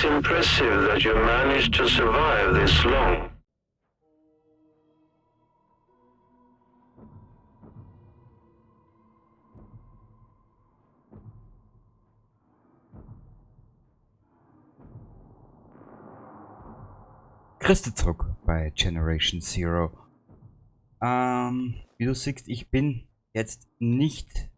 It's impressive that you managed to survive this long. Christi zurück bei Generation Zero. Wie du siehst, ich bin jetzt nicht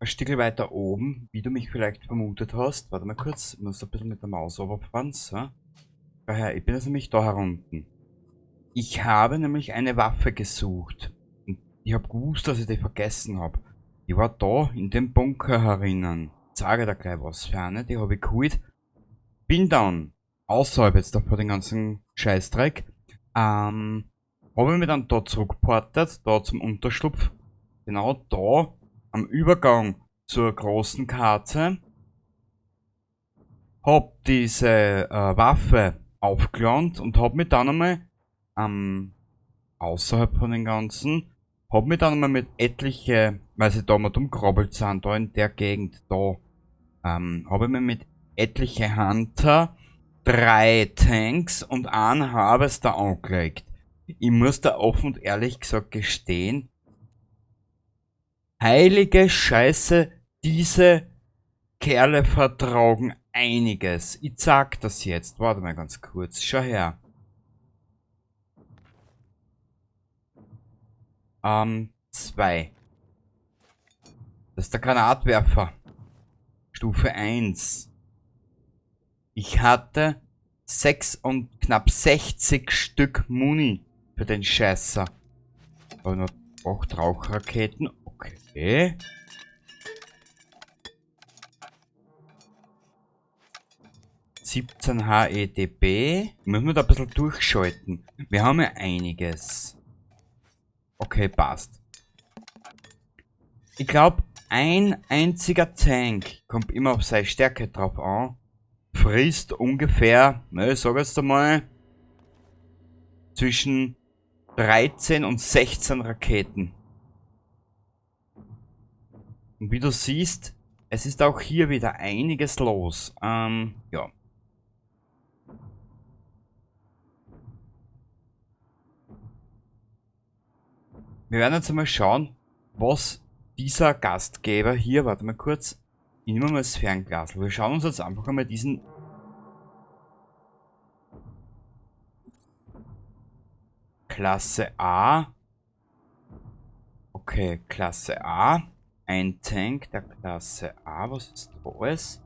ein Stück weiter oben, wie du mich vielleicht vermutet hast. Warte mal kurz, ich muss ein bisschen mit der Maus runterfahren. So. Daher, ich bin jetzt nämlich da herunten. Ich habe nämlich eine Waffe gesucht. Und ich hab gewusst, dass ich die vergessen hab. Die war da in dem Bunker herinnen. Zeige da gleich was für eine, die hab ich geholt. Bin dann außerhalb jetzt da vor den ganzen Scheißdreck. Hab ich mich dann da zurückgeportet, da zum Unterschlupf. Genau da, am Übergang zur großen Karte. Hab diese Waffe aufgeladen und hab mich dann einmal außerhalb von den ganzen, hab mich dann einmal mit etliche, weil sie da mal umgekrabbelt sind, da in der Gegend, da, hab ich mich mit etliche Hunter, 3 Tanks und einen Harvester angelegt. Ich muss da offen und ehrlich gesagt gestehen, heilige Scheiße, diese Kerle vertragen einiges. Ich sag das jetzt. Warte mal ganz kurz. Schau her. 2. Das ist der Granatwerfer. Stufe 1. Ich hatte 6 und knapp 60 Stück Muni für den Scheißer. Aber noch 8 Rauchraketen. Okay. 17 HEDB. Müssen wir da ein bisschen durchschalten. Wir haben ja einiges. Okay, passt. Ich glaub, ein einziger Tank kommt immer auf seine Stärke drauf an. Frisst ungefähr, ne, ich sag jetzt einmal, zwischen 13 und 16 Raketen. Und wie du siehst, es ist auch hier wieder einiges los. Ja. Wir werden jetzt einmal schauen, was dieser Gastgeber hier, warte mal kurz, ich nehme mal das Fernglas. Wir schauen uns jetzt einfach einmal diesen Klasse A. Okay, Klasse A. Ein Tank der Klasse A. Was ist da alles?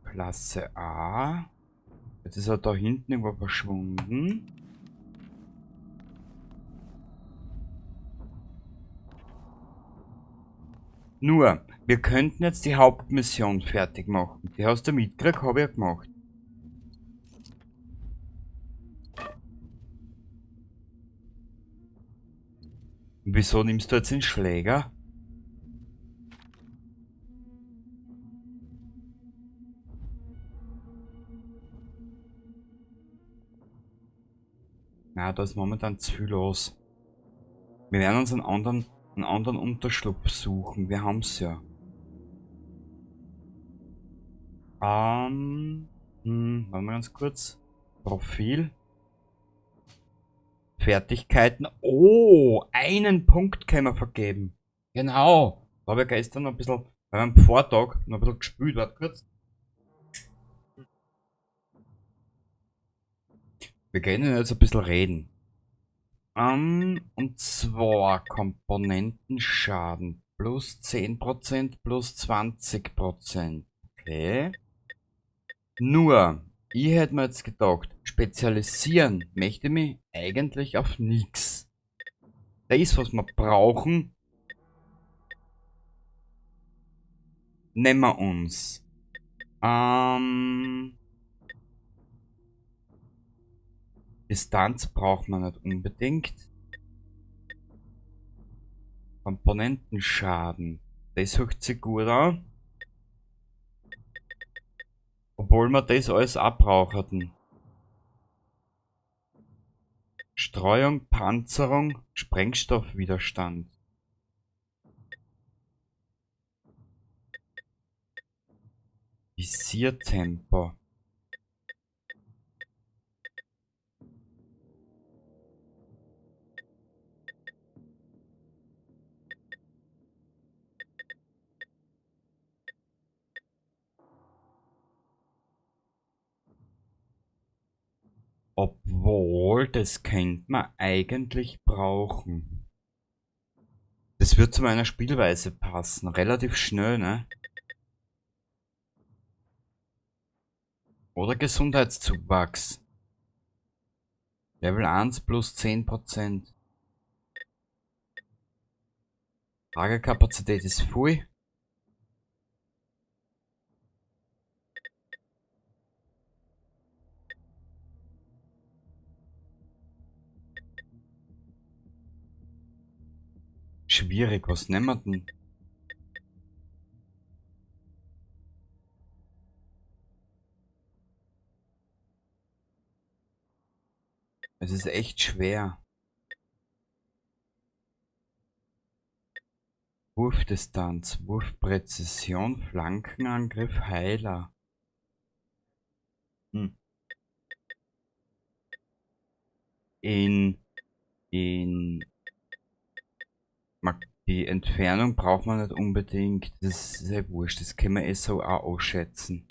Klasse A. Jetzt ist er da hinten irgendwo verschwunden. Nur, wir könnten jetzt die Hauptmission fertig machen. Die hast du mitgekriegt, hab ich ja gemacht. Und wieso nimmst du jetzt den Schläger? Na, da ist momentan zu viel los. Wir werden uns einen anderen Unterschlupf suchen. Wir haben's ja. Warte mal ganz kurz. Profil. Fertigkeiten. Oh, einen Punkt können wir vergeben. Genau. Da habe ich gestern noch ein bisschen, bei meinem Vortag noch ein bisschen gespielt. Warte kurz. Wir können jetzt ein bisschen reden. Und zwar Komponentenschaden plus 10% plus 20%. Okay. Nur, ich hätte mir jetzt gedacht, spezialisieren möchte ich mich eigentlich auf nix. Das, was wir brauchen, nehmen wir uns. Distanz braucht man nicht unbedingt. Komponentenschaden. Das hört sich gut an. Obwohl wir das alles abbrauchten. Streuung, Panzerung, Sprengstoffwiderstand. Visiertempo. Obwohl, das könnte man eigentlich brauchen. Das wird zu meiner Spielweise passen. Relativ schnell, ne? Oder Gesundheitszuwachs. Level 1 plus 10%. Lagerkapazität ist voll. Schwierig, was nehmen wir denn? Es ist echt schwer. Wurfdistanz, Wurfpräzision, Flankenangriff, Heiler. In die Entfernung braucht man nicht unbedingt. Das ist ja wurscht, das können wir eh so auch ausschätzen.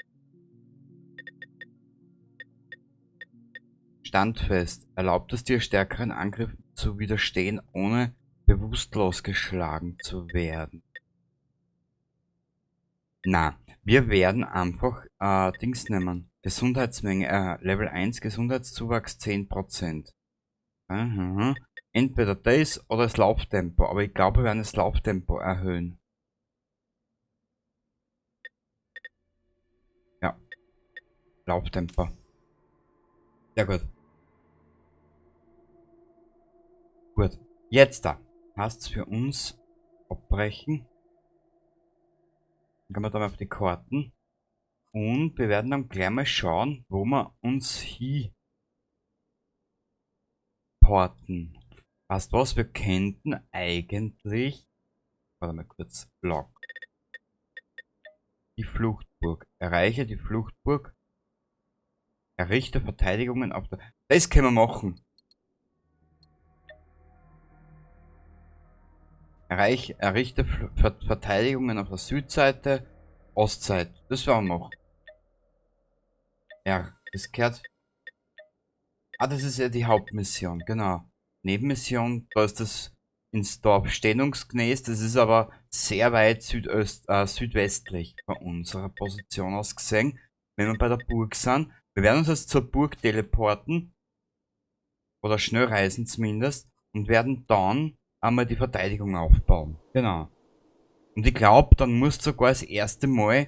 Standfest. Erlaubt es dir, stärkeren Angriffen zu widerstehen, ohne bewusstlos geschlagen zu werden. Na, wir werden einfach Dings nehmen. Gesundheitsmenge, Level 1, Gesundheitszuwachs 10%. Aha. Entweder das oder das Lauftempo, aber ich glaube, wir werden das Lauftempo erhöhen. Ja. Lauftempo. Sehr gut. Gut. Jetzt da. Passt's für uns abbrechen. Dann gehen wir da mal auf die Karten. Und wir werden dann gleich mal schauen, wo wir uns hin porten. Weißt du was, wir könnten eigentlich, warte mal kurz, Log. Die Fluchtburg. Erreiche die Fluchtburg. Errichte Verteidigungen auf der... Das können wir machen. Errichte Verteidigungen auf der Südseite, Ostseite. Das werden wir machen. Ja, das gehört... Ah, das ist ja die Hauptmission, genau. Nebenmission, da ist das ins Dorf Stenungsgnest, das ist aber sehr weit südwestlich von unserer Position aus gesehen, wenn wir bei der Burg sind. Wir werden uns jetzt zur Burg teleporten, oder schnell reisen zumindest, und werden dann einmal die Verteidigung aufbauen. Genau. Und ich glaub, dann musst du sogar das erste Mal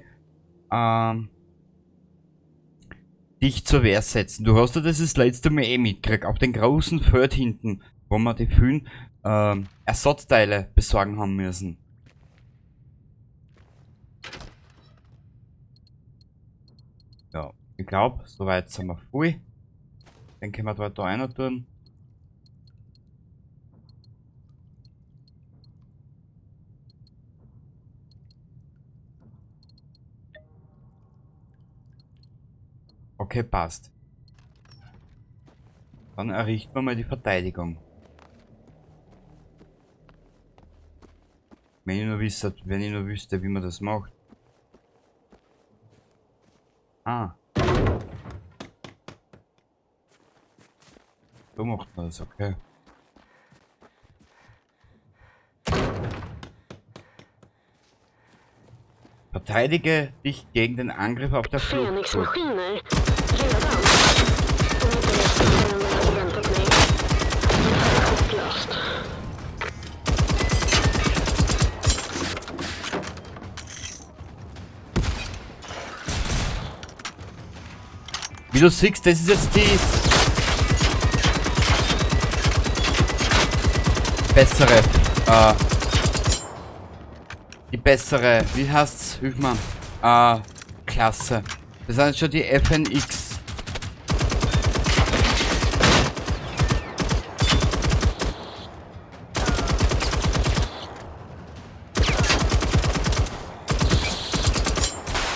dich zur Wehr setzen. Du hast ja das letzte Mal eh mitgekriegt, auf den großen Feld hinten, wo wir die vielen Ersatzteile besorgen haben müssen. Ja, ich glaub, soweit sind wir voll. Dann können wir da rein tun. Okay, passt. Dann errichten wir mal die Verteidigung. Wenn ich nur wüsste, wie man das macht. Ah. So macht man das, okay. Verteidige dich gegen den Angriff auf der Fluchtburg. Wie du siehst, das ist jetzt die bessere, wie heißt's? Hilf mir. Klasse. Das sind schon die FNX.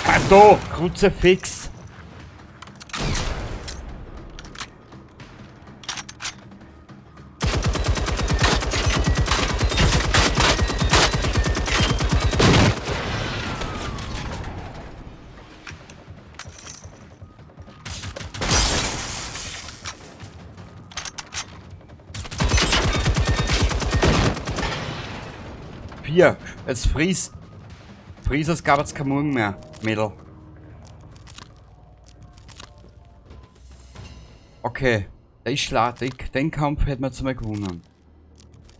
Ah, Da, Kruzifix. Vier. Jetzt fries. Fries, es gab jetzt kein Morgen mehr, Mädel. Okay. Der ist schlatig. Den Kampf hätten wir jetzt mal gewonnen.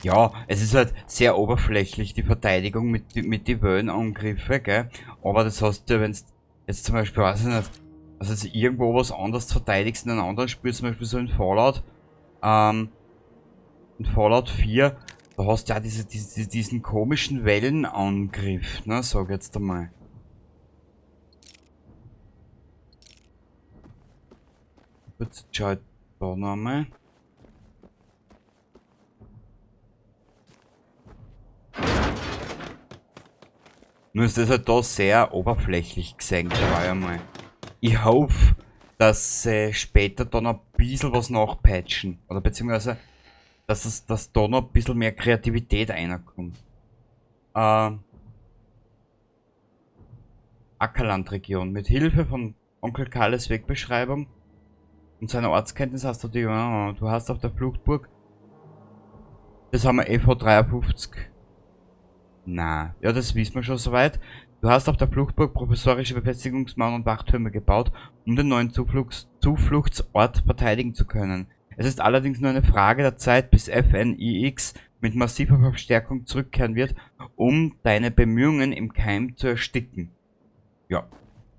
Ja, es ist halt sehr oberflächlich, die Verteidigung mit die Wellenangriffe, gell? Aber das heißt ja, wenn's jetzt zum Beispiel, weiß ich nicht, also jetzt irgendwo was anderes verteidigst in einem anderen Spiel, zum Beispiel so in Fallout 4, da hast du ja diesen komischen Wellenangriff, ne, sag ich jetzt einmal. Jetzt schau ich da nochmal. Nur ist das halt da sehr oberflächlich gesehen, da war ja mal. Ich hoffe, dass sie später da noch ein bisschen was nachpatchen. Oder beziehungsweise, dass da noch ein bisschen mehr Kreativität reinkommt. Ackerlandregion. Mit Hilfe von Onkel Kalles Wegbeschreibung und seiner Ortskenntnis hast du die, ja, du hast auf der Fluchtburg. Das haben wir EV 53. Na, ja, das wissen wir schon soweit. Du hast auf der Fluchtburg provisorische Befestigungsmauern und Wachtürme gebaut, um den neuen Zufluchtsort verteidigen zu können. Es ist allerdings nur eine Frage der Zeit, bis FNIX mit massiver Verstärkung zurückkehren wird, um deine Bemühungen im Keim zu ersticken. Ja.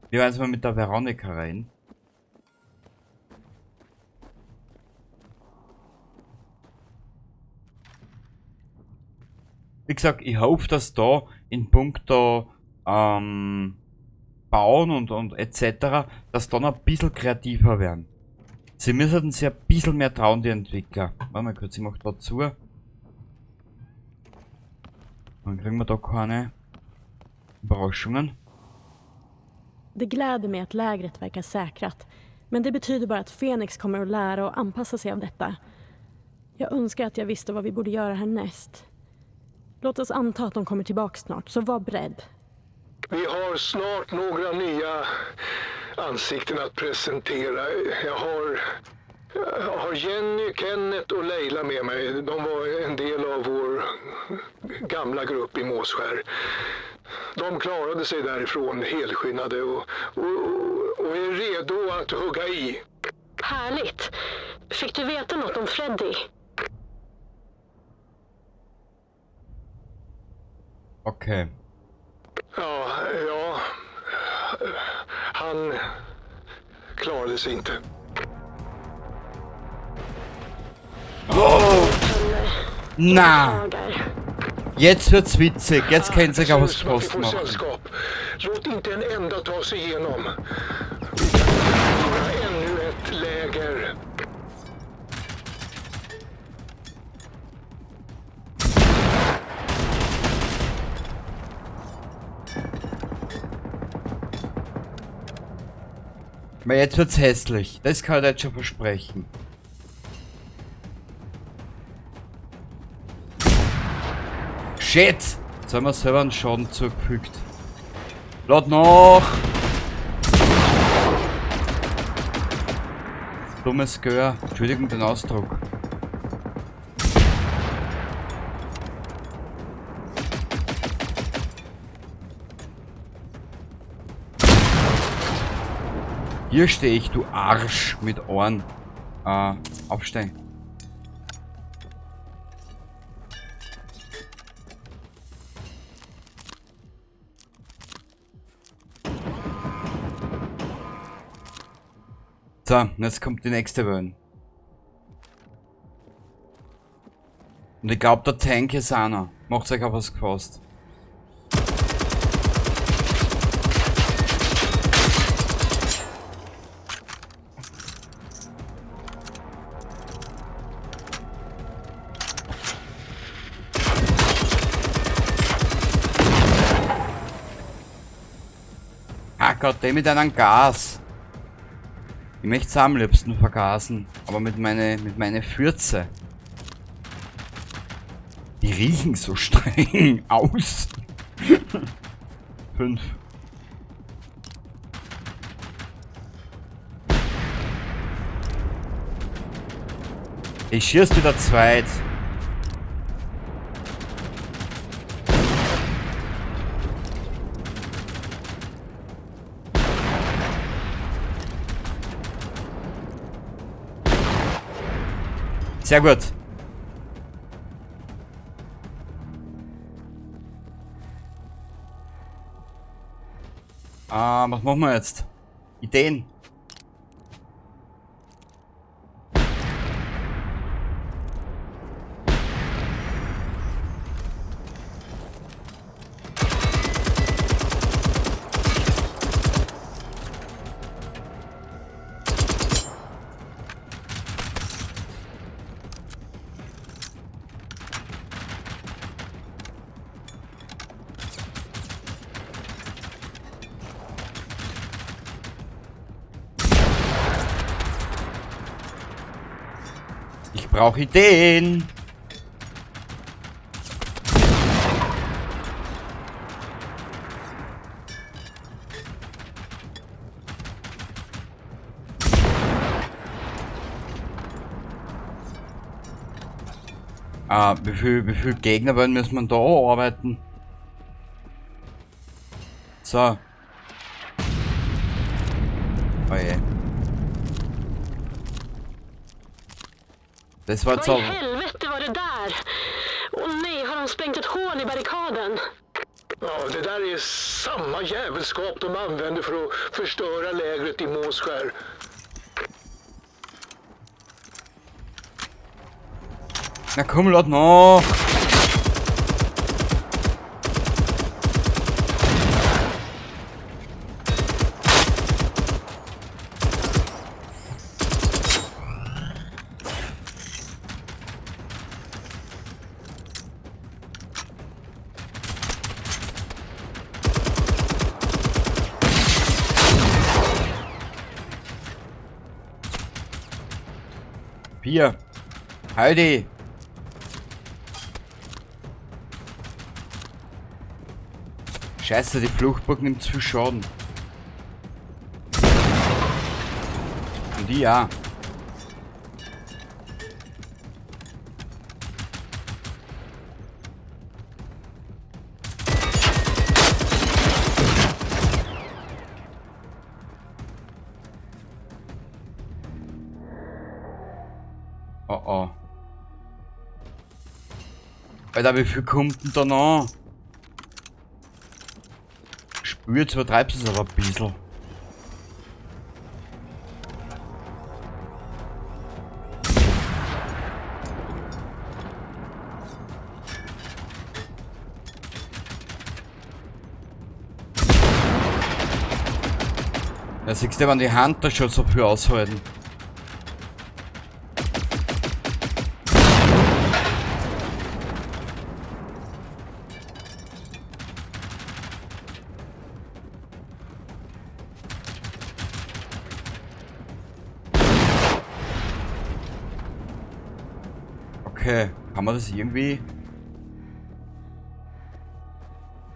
Wir werden jetzt mal mit der Veronika rein. Wie gesagt, ich hoffe, dass da in puncto Bauen und et cetera, dass da noch ein bisschen kreativer werden. Sie müssen sich ein bisschen mehr trauen, die Entwickler. Warte mal kurz, ich mach da zu. Dann kriegen wir da keine Überraschungen. Det gläder mig att lägret verkar säkrat. Men det betyder bara att Fenix kommer att lära och anpassa sig av detta. Jag önskar att jag visste vad vi borde göra härnäst. Låt oss anta att de kommer tillbaka snart, så var beredd. Vi har snart några nya ansikten att presentera. Jag har Jenny, Kenneth och Leila med mig. De var en del av vår gamla grupp i Måsskär. De klarade sig därifrån helskinnade och är redo att hugga i. Härligt! Fick du veta något om Freddy? Okej. Ja. Han klarade sig inte. Oh! Na! Jetzt wird's witzig. Jetzt kennt sich auch was Post machen. Låt inte en enda ta sig igenom. Vi kan förlora ännu ett läger. Aber jetzt wird's hässlich. Das kann ich jetzt schon versprechen. Shit! Jetzt haben wir selber einen Schaden zugefügt. Lad nach! Dummes Gör. Entschuldigung den Ausdruck. Hier stehe ich, du Arsch mit Ohren. Aufstehen. So, jetzt kommt die nächste Welle. Und ich glaub, der Tank ist einer. Macht euch auf was gefasst. Gott, der mit einem Gas. Ich möchte es am liebsten vergasen, aber mit meine Fürze. Die riechen so streng aus. 5. Ich schieß wieder zweit. Sehr gut. Ah, was machen wir jetzt? Ideen. Ich brauche Ideen. Ah, wie viel Gegner wollen müssen wir da arbeiten? So. Oh je. Das war Vad i so. helvete var det där? Åh nej, har de sprängt ett hål i barrikaden? Ja, det där är samma jävelskap de använder för att förstöra lägret i Måsskär. Na komm, lad nach! Vier. Heidi. Scheiße, die Fluchtburg nimmt zu viel Schaden. Und die ja. Oh oh. Alter, wie viel kommt denn da noch? Spür, jetzt übertreibst du es aber ein bisschen. Ja, siehst du, wenn die Hunter schon so viel aushalten. Okay, kann man das irgendwie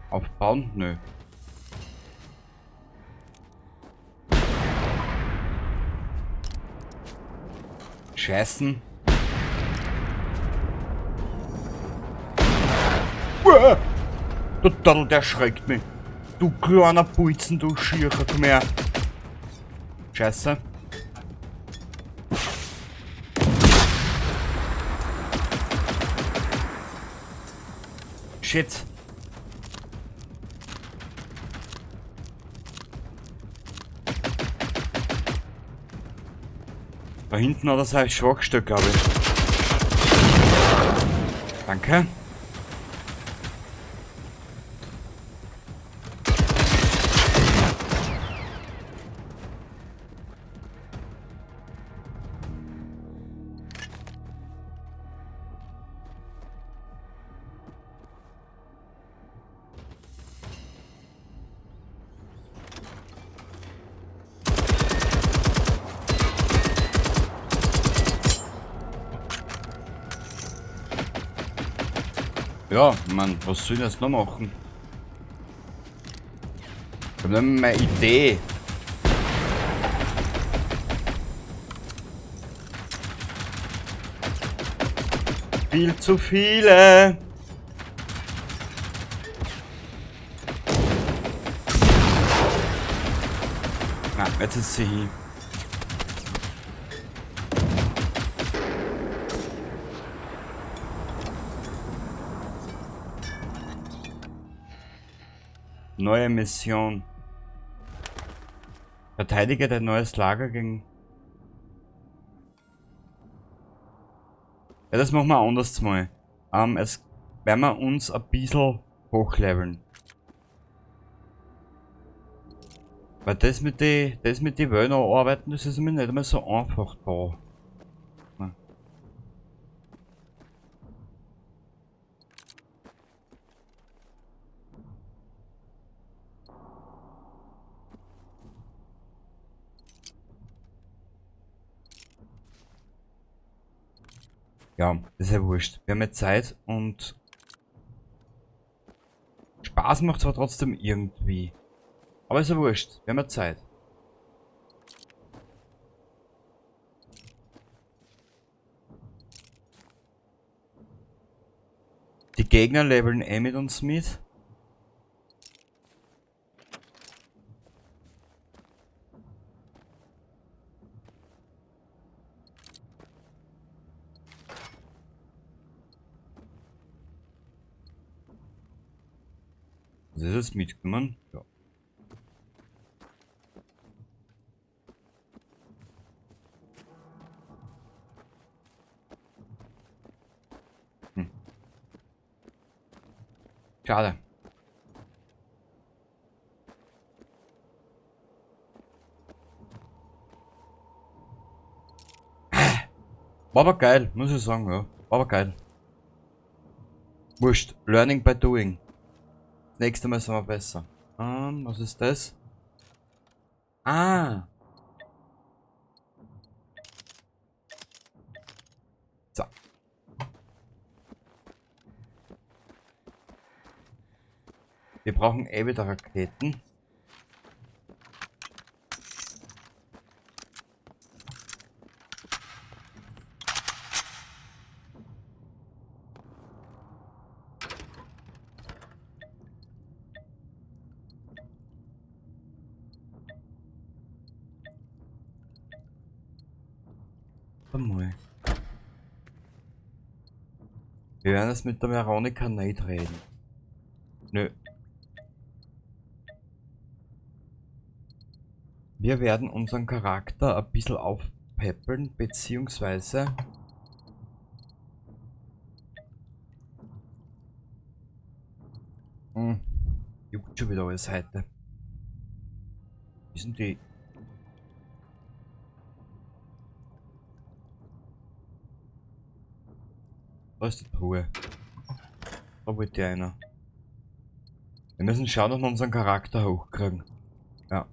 aufbauen? Nö. Scheißen. Uah! Der Dadel, der schreckt mich. Du kleiner Bulzen, du Schircher, komm her. Scheiße. Shit. Da hinten hat er sein Schwachstück, glaube ich. Danke. Ja, man, was soll ich jetzt noch machen? Ich hab nicht mehr meine Idee. Viel zu viele. Na, jetzt ist sie hin. Neue Mission. Verteidige dein neues Lager gegen... Ja, das machen wir anders mal. Jetzt werden wir uns ein bisschen hochleveln. Weil das mit die Wellen arbeiten, das ist mir nicht einmal so einfach da. Na. Ja, das ist ja wurscht. Wir haben jetzt Zeit und Spaß macht zwar trotzdem irgendwie. Aber ist ja wurscht. Wir haben ja Zeit. Die Gegner leveln eh mit uns mit. Das ist jetzt mitgenommen. Ja. Schade. War aber geil, muss ich sagen, ja. War aber geil. Wurscht. Learning by doing. Das nächste Mal sind wir besser. Was ist das? Ah! So. Wir brauchen eh wieder Raketen. Mal. Wir werden das mit der Veronika nicht reden. Nö. Wir werden unseren Charakter ein bisschen aufpäppeln, beziehungsweise juckt schon wieder alles heute. Wie sind die? Da ist die Truhe. Da wollte einer. Wir müssen schauen, dass wir unseren Charakter hochkriegen. Ja.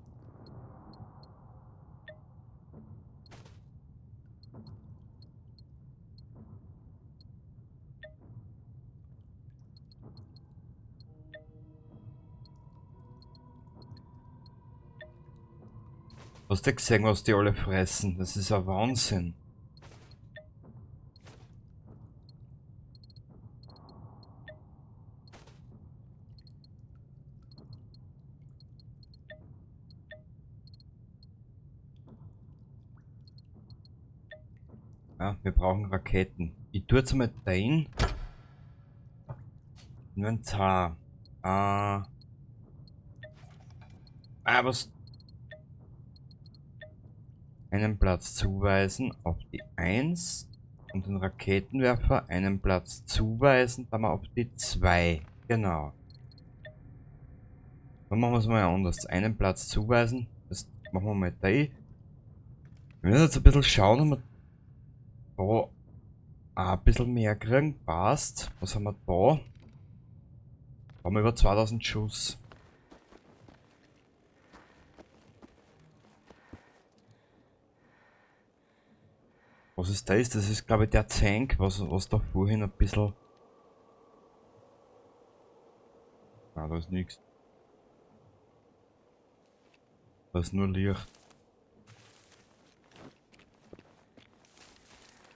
Hast du gesehen, was die alle fressen? Das ist ein Wahnsinn. Ja, wir brauchen Raketen. Ich tue jetzt mal dein Inventar. Was? Einen Platz zuweisen auf die 1 und den Raketenwerfer einen Platz zuweisen, dann mal auf die 2. Genau. Dann machen wir es mal anders. Einen Platz zuweisen, das machen wir mal da. Wir müssen jetzt ein bisschen schauen, ob wir da ein bisschen mehr kriegen. Passt. Was haben wir da? Da haben wir über 2000 Schuss. Was ist das? Das ist, glaube ich, der Tank, was da vorhin ein bisschen Na, da ist nichts. Da ist nur Licht.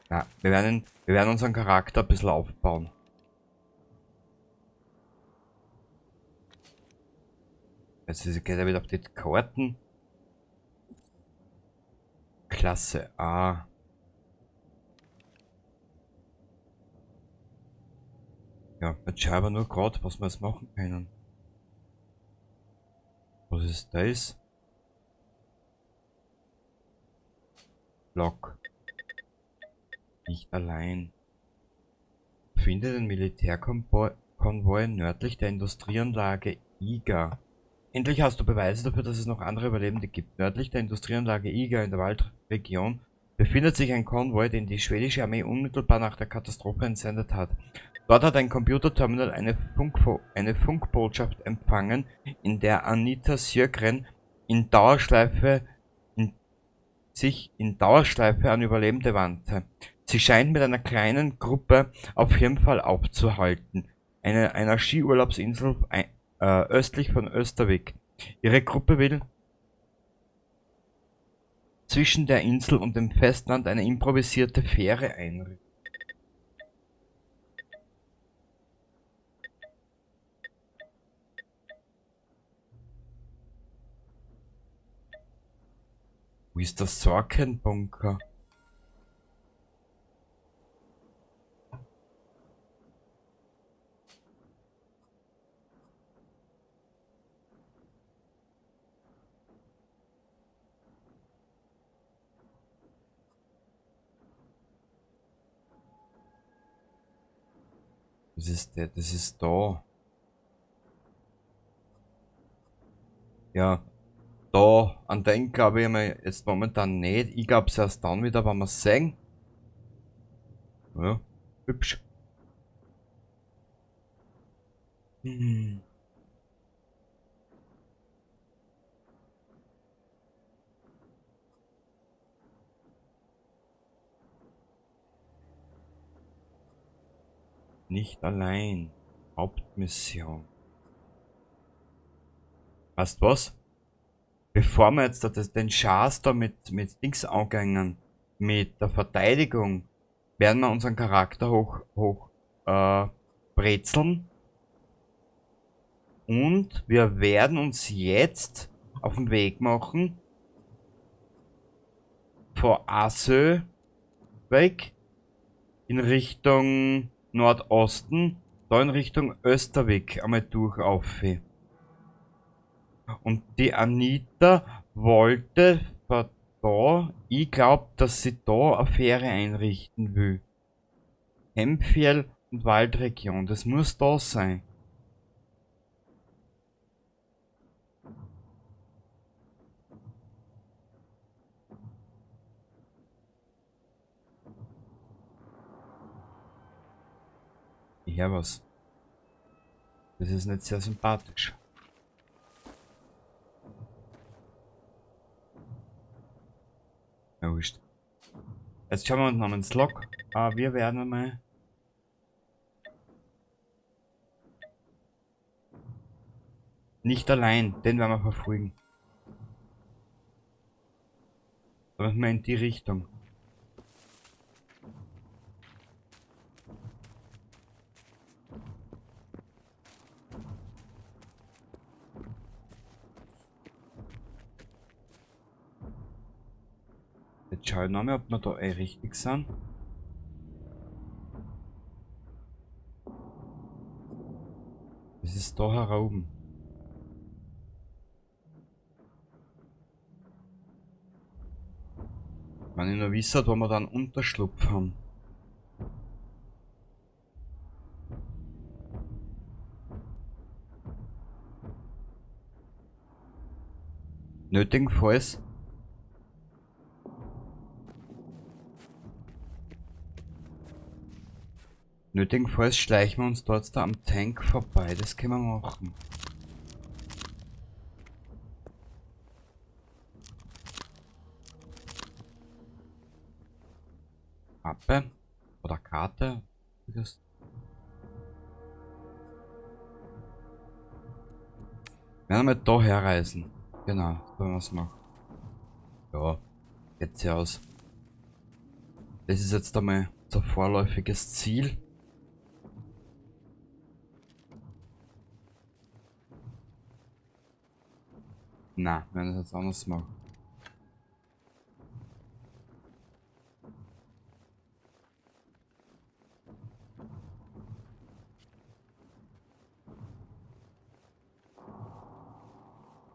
Ja, wir werden unseren Charakter ein bisschen aufbauen. Jetzt geht er wieder auf die Karten. Klasse A. Ja, jetzt schauen wir nur gerade, was wir jetzt machen können. Was ist das? Block. Nicht allein. Finde den Militärkonvoi nördlich der Industrieanlage Iga. Endlich hast du Beweise dafür, dass es noch andere Überlebende gibt. Nördlich der Industrieanlage Iga in der Waldregion befindet sich ein Konvoi, den die schwedische Armee unmittelbar nach der Katastrophe entsendet hat. Dort hat ein Computerterminal eine Funkbotschaft empfangen, in der Anita Sjögren sich in Dauerschleife an Überlebende wandte. Sie scheint mit einer kleinen Gruppe auf Hirnfall aufzuhalten, einer Skiurlaubsinsel östlich von Östervik. Ihre Gruppe will zwischen der Insel und dem Festland eine improvisierte Fähre einrichten. Wo ist der Sorkenbunker? Das ist der, das ist da. Ja, da, an den glaube ich mir jetzt momentan nicht. Ich glaube es erst dann wieder, wenn wir es sehen. Ja, hübsch. Hm. Nicht allein. Hauptmission. Weißt was? Bevor wir jetzt da den Schaß da mit Dings angehen, mit der Verteidigung, werden wir unseren Charakter hoch brezeln. Und wir werden uns jetzt auf den Weg machen von Asö weg in Richtung Nordosten, da in Richtung Östervik einmal durch auf. Und die Anita wollte von da, ich glaub, dass sie da eine Fähre einrichten will. Hemfjäll und Waldregion, das muss da sein. Ich hör was. Das ist nicht sehr sympathisch. Ja, wurscht. Jetzt schauen wir uns noch ins Log. Wir werden einmal nicht allein, den werden wir verfolgen. Da müssen wir in die Richtung. Jetzt schau ich nochmal, ob wir da eh richtig sind. Das ist da heroben. Wenn ich nur wisse, wo wir dann Unterschlupf haben. Nötigenfalls schleichen wir uns dort da am Tank vorbei. Das können wir machen. Mappe oder Karte. Das. Wir werden mal da herreisen. Genau, so werden wir es machen. Ja, geht sich aus. Das ist jetzt einmal unser vorläufiges Ziel. Na, wir werden das jetzt anders machen.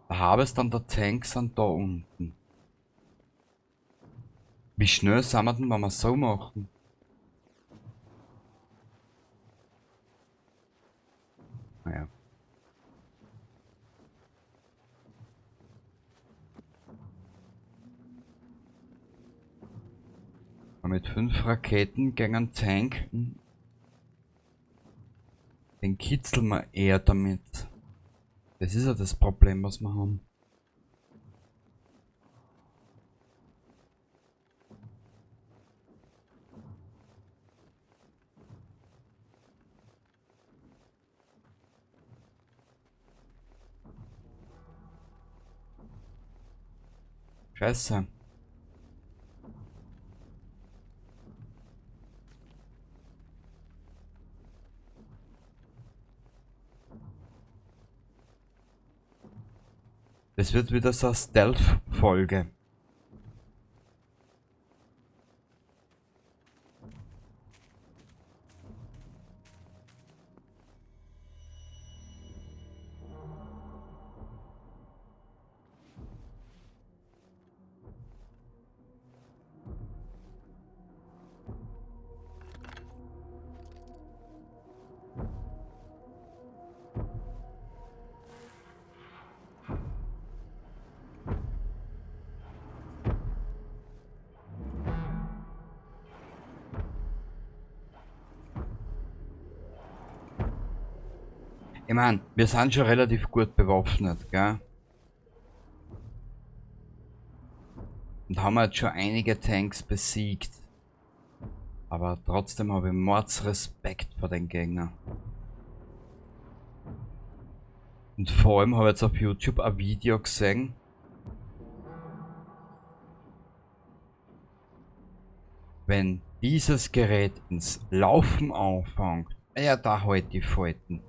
Da habe es dann der Tank sind da unten. Wie schnell sind wir denn, wenn wir so machen? Naja. Mit 5 Raketen gegen einen Tank. Den kitzeln wir eher damit. Das ist ja das Problem, was wir haben. Scheiße. Das wird wieder so eine Stealth-Folge. Ich mein, wir sind schon relativ gut bewaffnet, gell? Und haben jetzt schon einige Tanks besiegt. Aber trotzdem habe ich Mordsrespekt vor den Gegnern. Und vor allem habe ich jetzt auf YouTube ein Video gesehen. Wenn dieses Gerät ins Laufen anfängt, ja, da halt die Falten.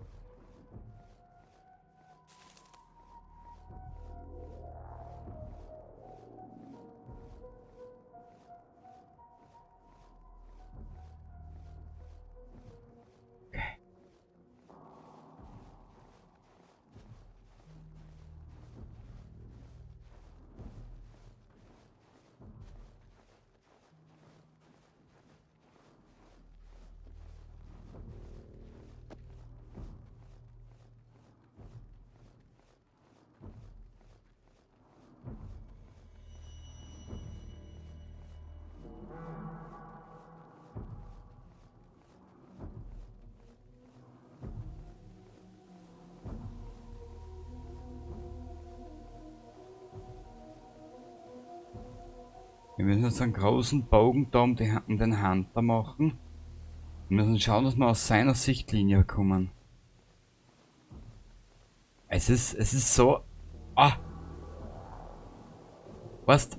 Wir müssen jetzt einen großen Bogen da um den Hunter machen. Wir müssen schauen, dass wir aus seiner Sichtlinie kommen. Es ist so... Ah! Weißt,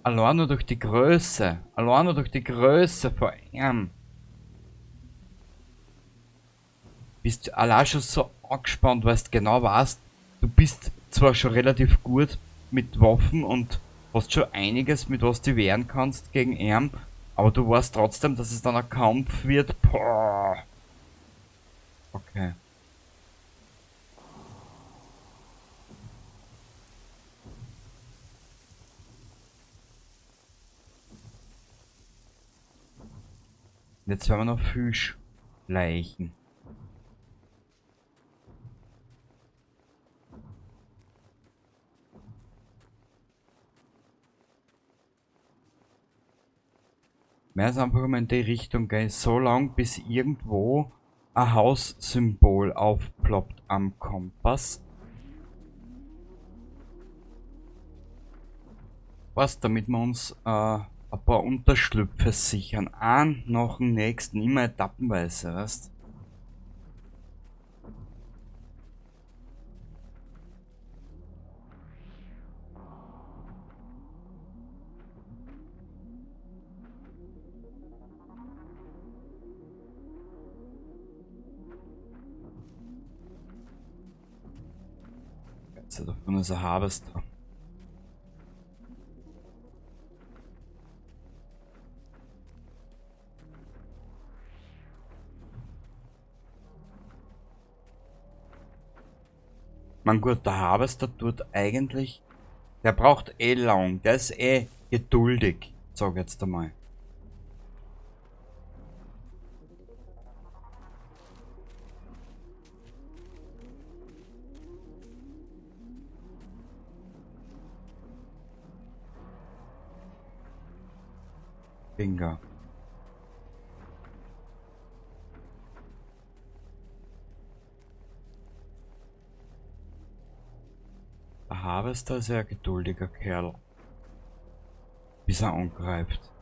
allein nur durch die Größe. Allein nur durch die Größe von ihm. Bist du allein schon so angespannt, weil du genau weißt, du bist zwar schon relativ gut mit Waffen und hast schon einiges, mit was du wehren kannst gegen ihn, aber du weißt trotzdem, dass es dann ein Kampf wird. Boah. Okay. Jetzt werden wir noch Fischleichen. Mehr als einfach mal in die Richtung gehen, so lang, bis irgendwo ein Haussymbol aufploppt am Kompass. Was, damit wir uns ein paar Unterschlüpfe sichern. Einen nach dem nächsten, immer etappenweise, weißt? So, da vorne ist ein Harvester. Man gut, der Harvester tut eigentlich, der braucht eh lang, der ist eh geduldig, sag jetzt einmal. Bingo. Der Harvester ist ja ein geduldiger Kerl. Bis er angreift.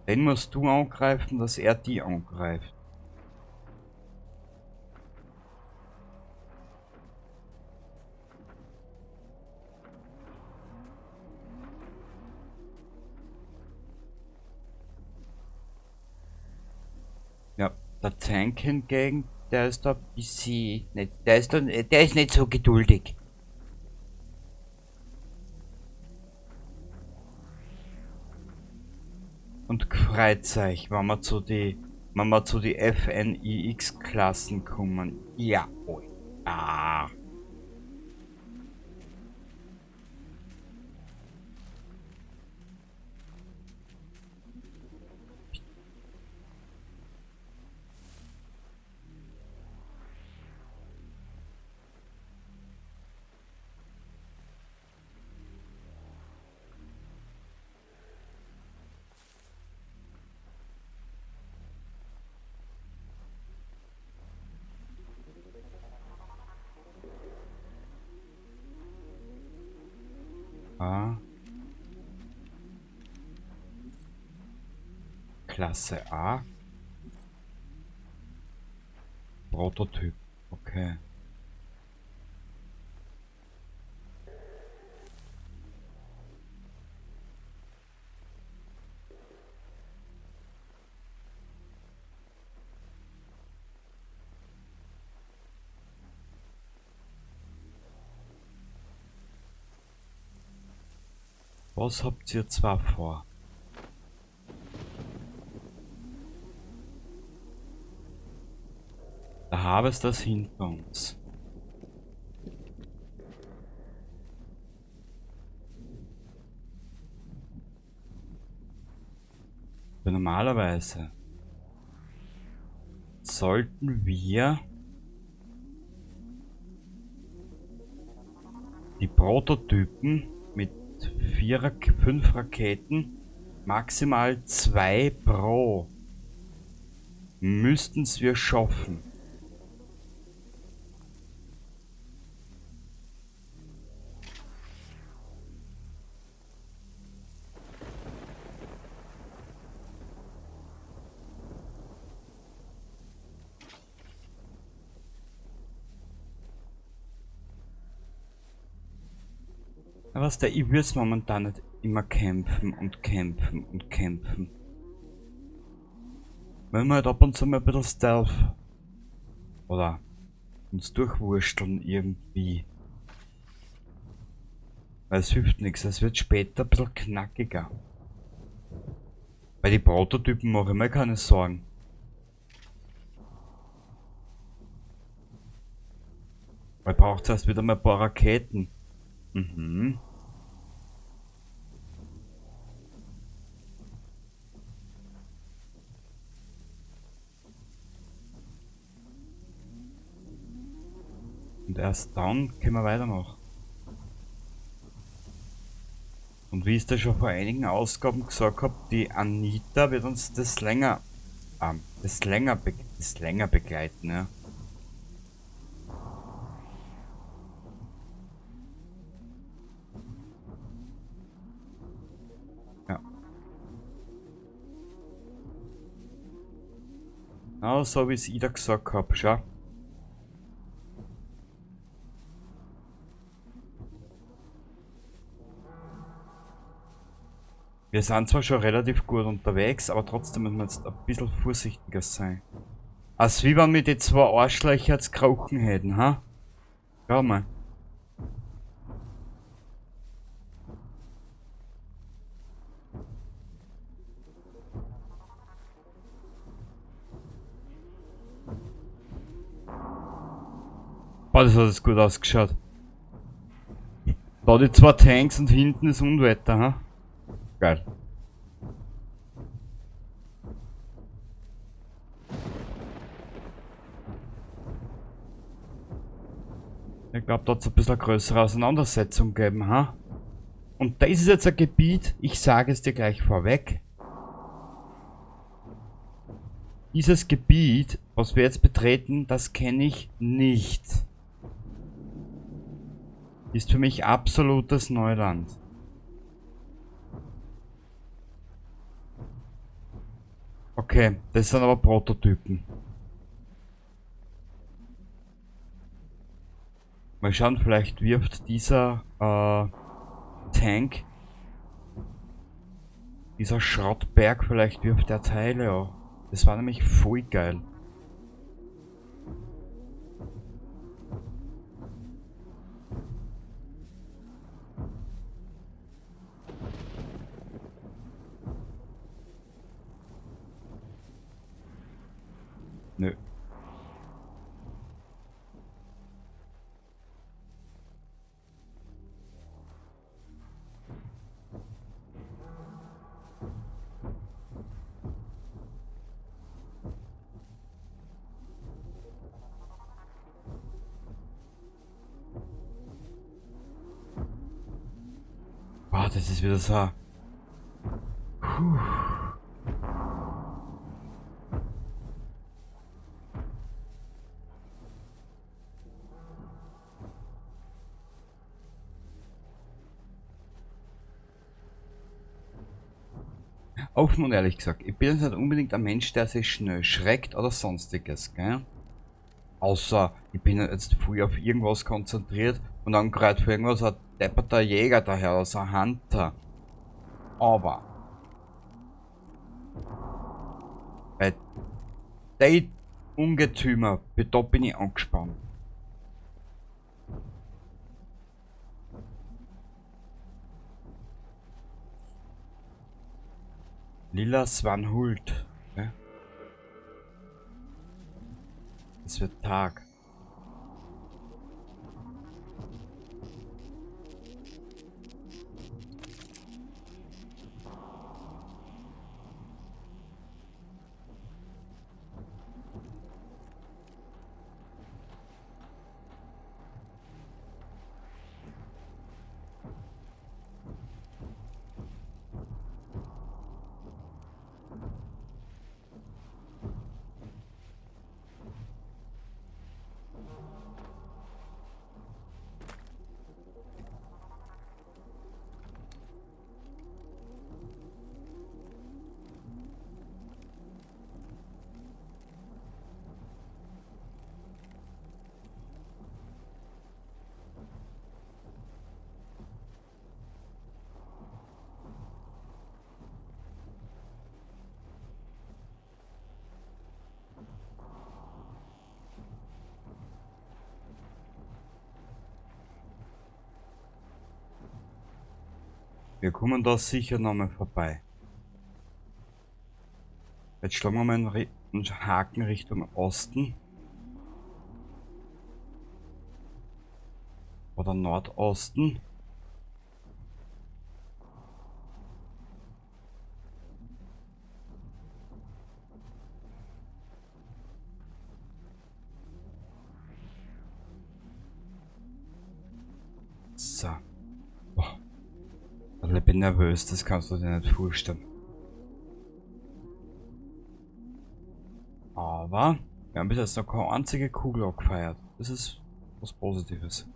Den musst du angreifen, dass er die angreift. Ja, der Tank hingegen, der ist da ein bisschen nicht, der ist da, der ist nicht so geduldig. Und freut euch, wenn wir zu die, wenn wir zu die FNIX-Klassen kommen. Ja, oh, ah. A. Klasse A. Prototyp, okay. Was habt ihr zwar vor? Der Harvester ist hinter uns. Aber normalerweise sollten wir die Prototypen mit 5 Raketen, maximal 2 pro, müssten's wir schaffen. Aber was der, ich würd's momentan nicht immer kämpfen und kämpfen und kämpfen. Wenn wir halt ab und zu mal ein bisschen Stealth oder uns durchwursteln irgendwie. Weil es hilft nichts, es wird später ein bisschen knackiger. Bei den Prototypen mache ich mir keine Sorgen. Weil braucht erst wieder mal ein paar Raketen. Mhm. Und erst dann können wir weitermachen. Und wie ich es da schon vor einigen Ausgaben gesagt hab, die Anita wird uns das länger begleiten, ja. Ja. Genau so wie es ich da gesagt hab, schau. Wir sind zwar schon relativ gut unterwegs, aber trotzdem müssen wir jetzt ein bisschen vorsichtiger sein. Als wie wenn wir die zwei Arschlöcher jetzt gekrochen hätten, ha? Schau mal. Boah, das hat jetzt gut ausgeschaut. Da die zwei Tanks und hinten ist Unwetter, ha? Geil. Ich glaube, da hat es ein bisschen eine größere Auseinandersetzung gegeben, ha? Und das ist jetzt ein Gebiet, ich sage es dir gleich vorweg. Dieses Gebiet, was wir jetzt betreten, das kenne ich nicht. Ist für mich absolutes Neuland. Okay, das sind aber Prototypen. Mal schauen, vielleicht wirft dieser Tank, dieser Schrottberg, vielleicht wirft der Teile auch. Das war nämlich voll geil. Nö. Boah, das ist wieder so. Puh. Offen und ehrlich gesagt, ich bin jetzt nicht unbedingt ein Mensch, der sich schnell schreckt oder sonstiges, gell? Außer, ich bin jetzt früh auf irgendwas konzentriert und dann gerade für irgendwas ein depperter Jäger daher, also ein Hunter. Aber bei den Ungetümer, da bin ich angespannt. Lilla Svanhult. Okay. Es wird Tag. Wir kommen da sicher nochmal vorbei. Jetzt schlagen wir mal einen Haken Richtung Osten. Oder Nordosten. So. Boah. Ich bin nervös, das kannst du dir nicht vorstellen. Aber wir haben bis jetzt noch keine einzige Kugel abgefeiert. Das ist was Positives.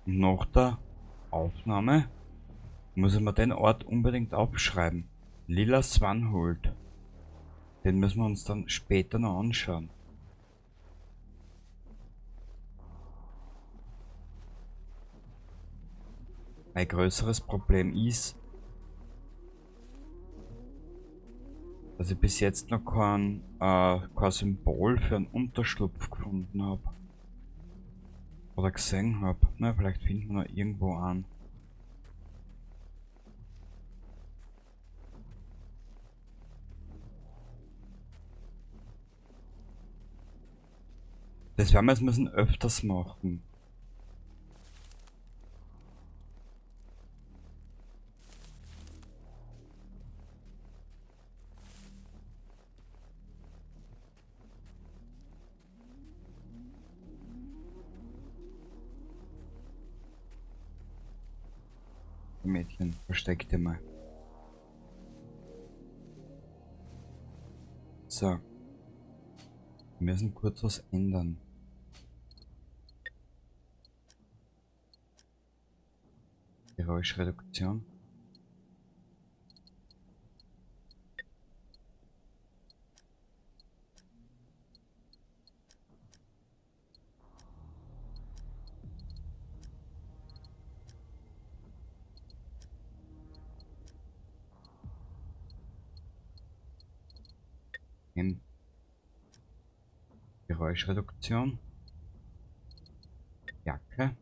Nach der Aufnahme muss ich mir den Ort unbedingt aufschreiben. Lilla Svanhult. Den müssen wir uns dann später noch anschauen. Mein größeres Problem ist, Dass ich bis jetzt noch kein Symbol für einen Unterschlupf gefunden habe. Oder gesehen habe. Na, vielleicht finden wir noch irgendwo einen. Das werden wir jetzt müssen öfters machen. Mädchen, versteck dich mal. So. Wir müssen kurz was ändern. Geräuschreduktion. Geräuschreduktion. Jacke.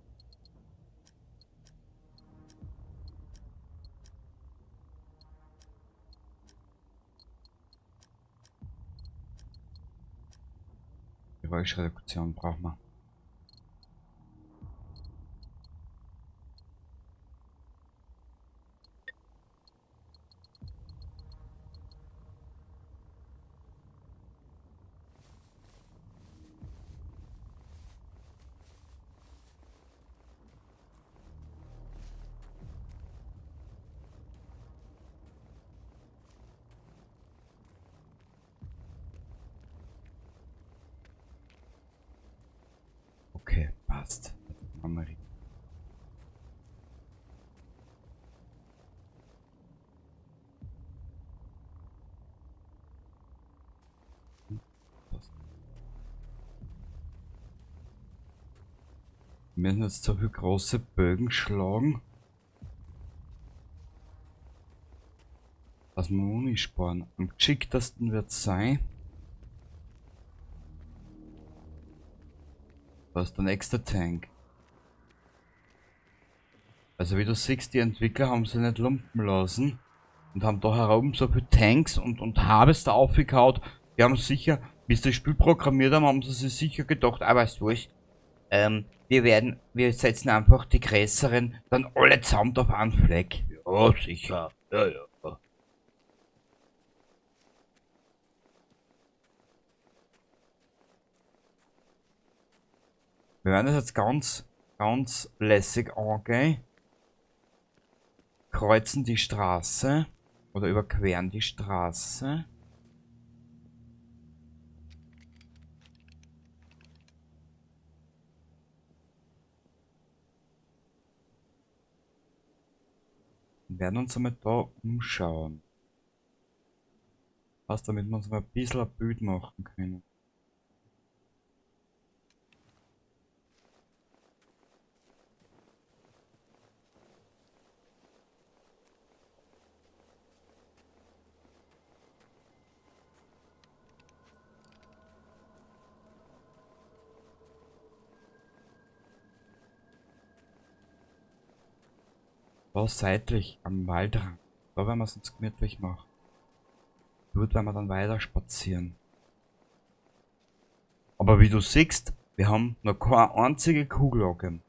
Geräuschreduktion brauchen wir. Okay, passt. Wir müssen jetzt so viele große Bögen schlagen, dass wir Muni sparen. Am geschicktesten wird es sein, da ist der nächste Tank. Also wie du siehst, die Entwickler haben sie nicht lumpen lassen und haben da herum so viele Tanks und Harvester aufgekaut. Die haben sicher, wie sie das Spiel programmiert haben, haben sie sich sicher gedacht, ah, weißt du was, wir setzen einfach die größeren dann alle zusammen auf einen Fleck. Ja, sicher. Ja, ja. Wir werden das jetzt ganz, ganz lässig angehen. Kreuzen die Straße oder überqueren die Straße. Wir werden uns einmal da umschauen. Was, damit wir uns mal ein bisschen ein Bild machen können. Da seitlich am Waldrand. Da werden wir es uns gemütlich machen. Dort werden wir dann weiter spazieren. Aber wie du siehst, wir haben noch keine einzige Kugel angegeben.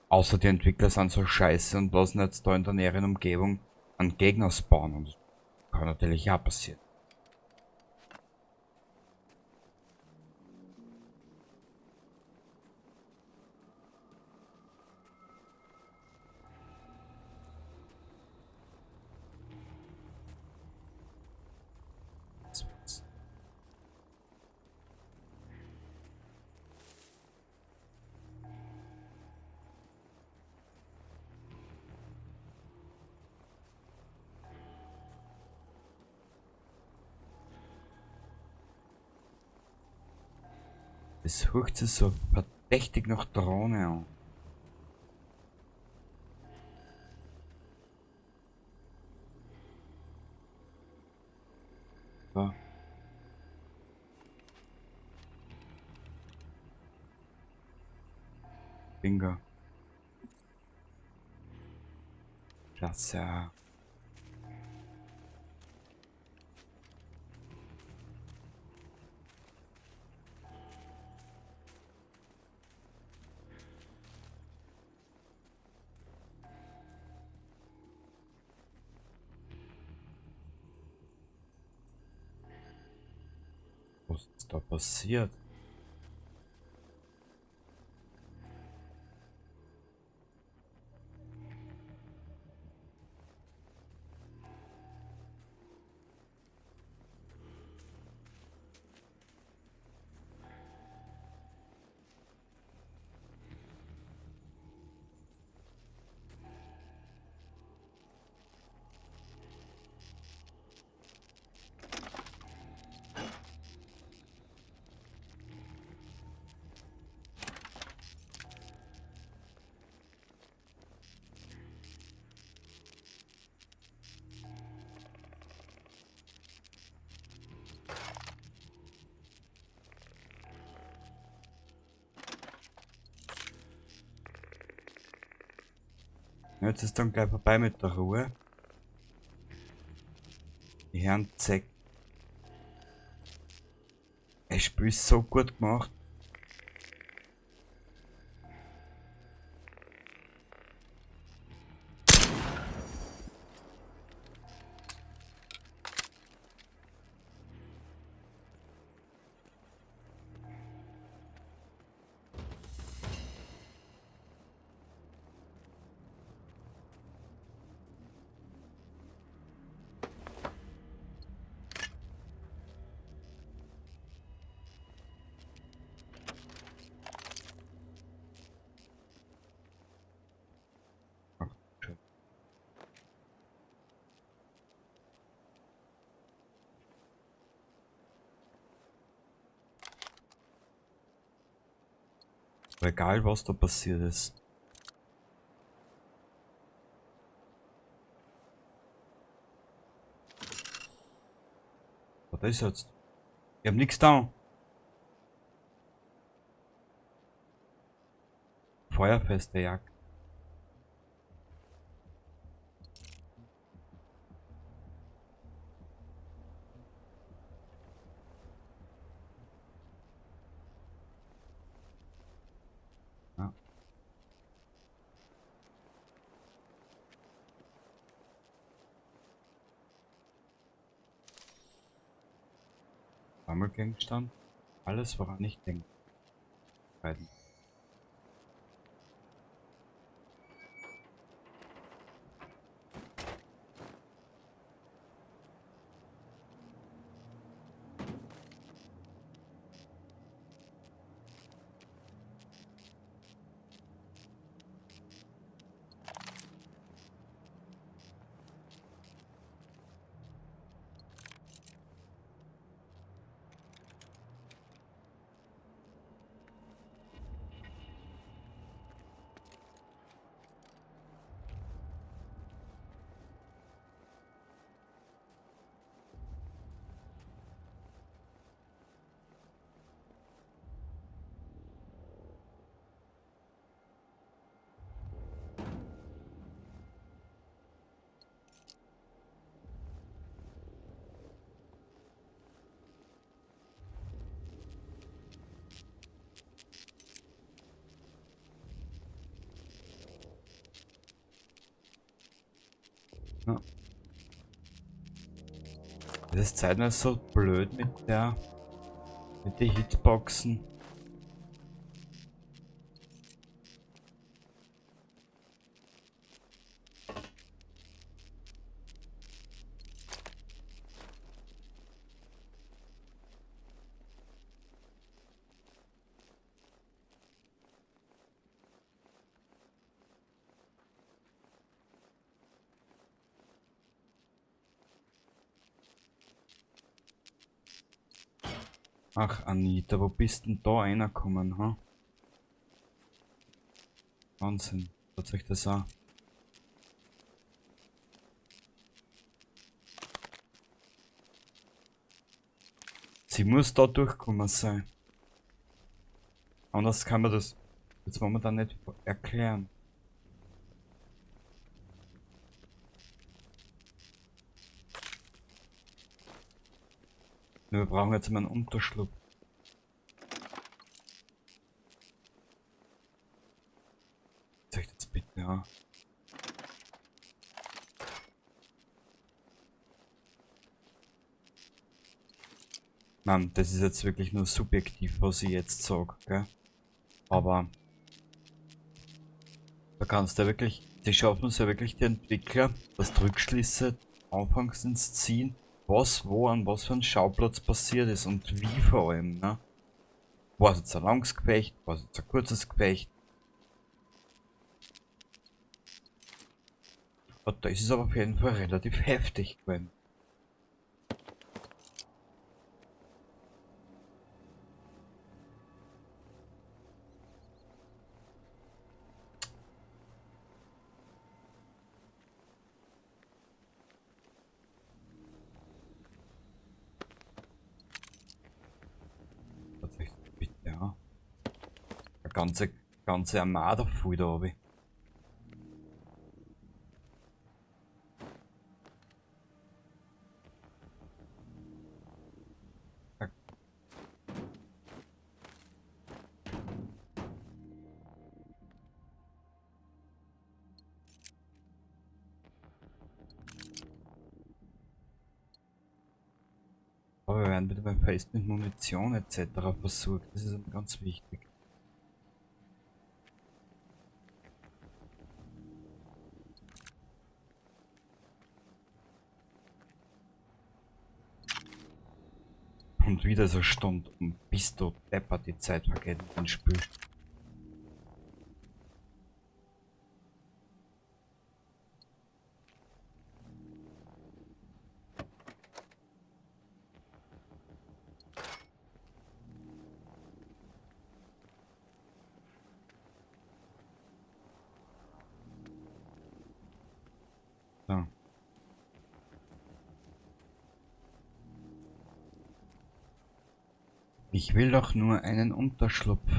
Außer die Entwickler sind so scheiße und lassen jetzt da in der näheren Umgebung einen Gegner spawnen. Das kann natürlich auch passieren. Es hört sich so verdächtig nach Drohne an. Bingo. Klasse. Was ist da passiert? Jetzt ist dann gleich vorbei mit der Ruhe. Die Herren Zeck. Das Spiel ist so gut gemacht. Aber egal, was da passiert ist. Was ist jetzt? Ich hab nichts da. Feuerfeste Jacke. Ja. Sammelgegenstand. Alles, woran ich denke. Beiden. Ja. Das ist zeitweise so blöd mit den Hitboxen. Ach Anita, wo bist denn da reingekommen, ha? Wahnsinn, schaut euch das an. Sie muss da durchgekommen sein. Anders kann man das Das wollen wir dann nicht erklären. Wir brauchen jetzt mal einen Unterschlupf. Zeig jetzt bitte, ja. Nein, das ist jetzt wirklich nur subjektiv, was ich jetzt sag, gell? Aber da kannst du ja wirklich, die schaffen es ja wirklich, die Entwickler, dass die Rückschlüsse anfangs ins Ziehen, was wo an was für einem Schauplatz passiert ist und wie vor allem, ne? War es jetzt ein langes Gefecht, war es jetzt ein kurzes Gefecht? Aber da ist es aber auf jeden Fall relativ heftig gewesen. Tatsächlich, bitte, ja. Eine ganze Armada voll da oben. Aber wir werden bitte beim Fest mit Munition etc. versorgt. Das ist ganz wichtig. Und wieder so eine Stunde und bist du deppert, die Zeit vergeht mit dem Spiel. So. Ich will doch nur einen Unterschlupf.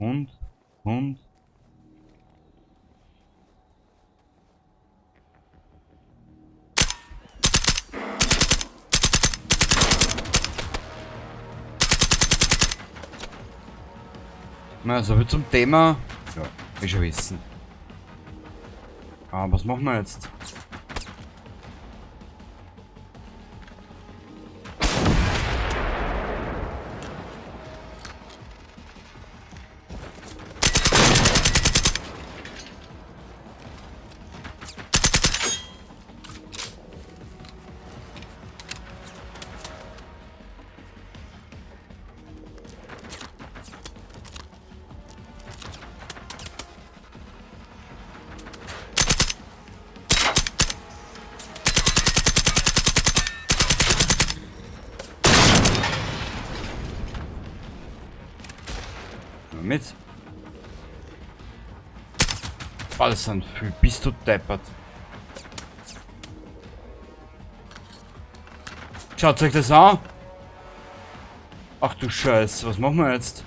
Hund, Hund. Na, so viel zum Thema. Ja, will schon wissen. Aber was machen wir jetzt? Mit. Alles sind viel. Bist du deppert? Schaut euch das an! Ach du Scheiße, was machen wir jetzt?